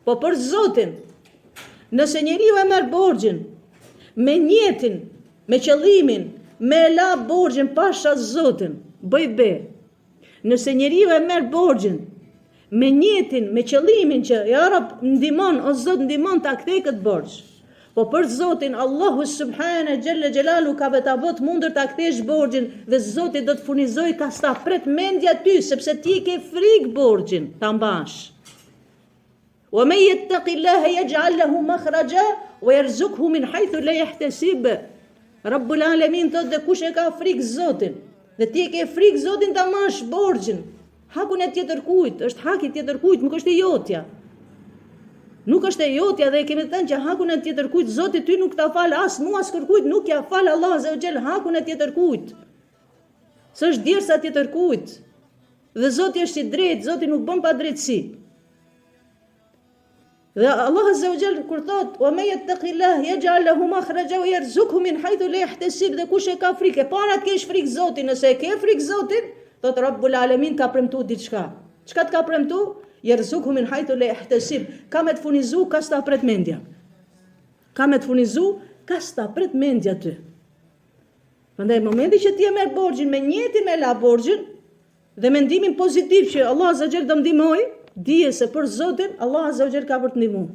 Po për Zotin, nëse njeriu e merr borxhin me nijetin, me qëllimin, me e la borxhin pasha Zotin, bëj be. Nëse njeriu e merr borxhin me nijetin, me qëllimin që ja Rab ndihmon o Zot ndihmon ta kthej këtë borxh. Po për Zotin Allahu subhane xhelle xhelalu ka me ta bo të mundur ta kthesh borxhin dhe Zoti do të furnizojë ka s'ta pret mendja ty sepse ti e ke frikë borxhin ta mbash. Wa men yattaqillaha yaj'al lahu makhraja wa yarzuqhu min haythu la yahtasib. Rabbul Alamin thotë dhe kush e ka frikë Zotin dhe ti e ke frikë Zotin ta mbash borxhin. Hakun e tjetërkujt, është hak i tjetërkujt, nuk është e jotja. Nuk është e jotja dhe e kemi thënë që hakun e tjetërkujt Zoti ty nuk ta fal as mua as kërkujt, nuk ja fal Allah azza wa jall hakun e tjetërkujt. Se është djersa e tjetërkujt. Dhe Zoti është i drejtë, Zoti nuk bën padrejtësi. Dhe Allah Azza wa Jall kur thot: "Wa men yattaqillah yaj'al lahu makhraja wa yarzuqhu min haythu la yahtasib" dhe kush e ka frikë, e para të kesh frikë Zotin, nëse e ke frikë Zotin, thot Rabbul Alamin ka premtu diçka. Çka të ka premtu? Yarzuqhu min haythu la yahtasib. Ka me të furnizu, ka s'ta pret mendja. Ka me të furnizu, ka s'ta pret mendja ty. Prandaj momenti që ti e merr borxhin me nijetin me la borxhin, Dhe mendimin pozitiv që Allah Azza Jall do më ndihmojë, dije se për Zotin Allah Azza Jall ka për të ndihmuar.